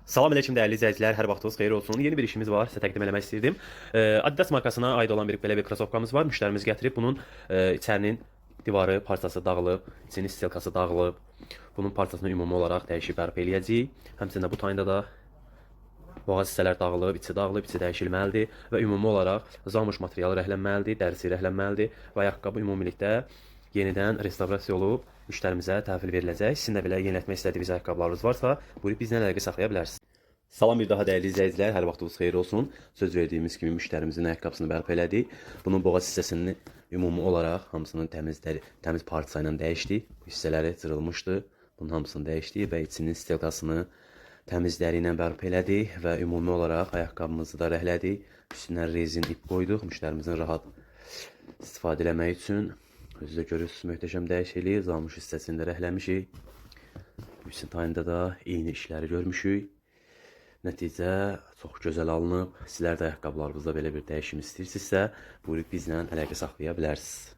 Salam əleykum dəyərli izləyicilər, hər vaxtınız xeyir olsun. Yeni bir işimiz var, sizə təqdim eləmək istirdim. Adidas markasına aid olan bir belə bir krasovkamız var. Müştərimiz gətirib bunun içərinin divarı parçası dağılıb, içinin stelkası dağılıb. Bunun parçasını ümumi olaraq dəyişib bərpa eləyəcəyik. Həmçinin də bu tayında da boğaz hissələr dağılıb, içi dağılıb, içi dəyişilməlidir və ümumi olaraq zamuş materialı rəhlənməlidir, dərisi rəhlənməlidir və ayaqqabı ümumilikdə yenidən restavrasiya olub müştərimizə təhvil veriləcək. Sizin də belə yenilətmək istədiyiniz ayaqqabılarınız varsa, buyurub bizlə əlaqə saxlaya bilərsiniz. Salam bir daha dəyərli izləyicilər, hər vaxtınız xeyir olsun. Söz verdiyimiz kimi müştərimizin ayaqqabısını bərpa elədik. Bunun boğaz hissəsini ümumi olaraq hamısını təmiz dəri, təmiz parça ilə dəyişdik. Bu hissələri cırılmışdı. Bunun hamısını dəyişdik və içinin stelkasını təmiz dəri ilə bərpa elədik və ümumi olaraq ayaqqabımızı da rəhlədik. Üstünə rezin ip qoyduq müştərimizin rahat istifadə eləmək üçün. Özünüz də görürsünüz, möhtəşəm dəyişikliyi. Zamuş hissəsini də rəhləmişik. Bu tayında da eyni işləri görmüşük. Nəticə çox gözəl alınıb. Sizlər də ayaqqabılarınızda belə bir dəyişim istəyirsinizsə, buyurub bizlə əlaqə saxlaya bilərsiniz.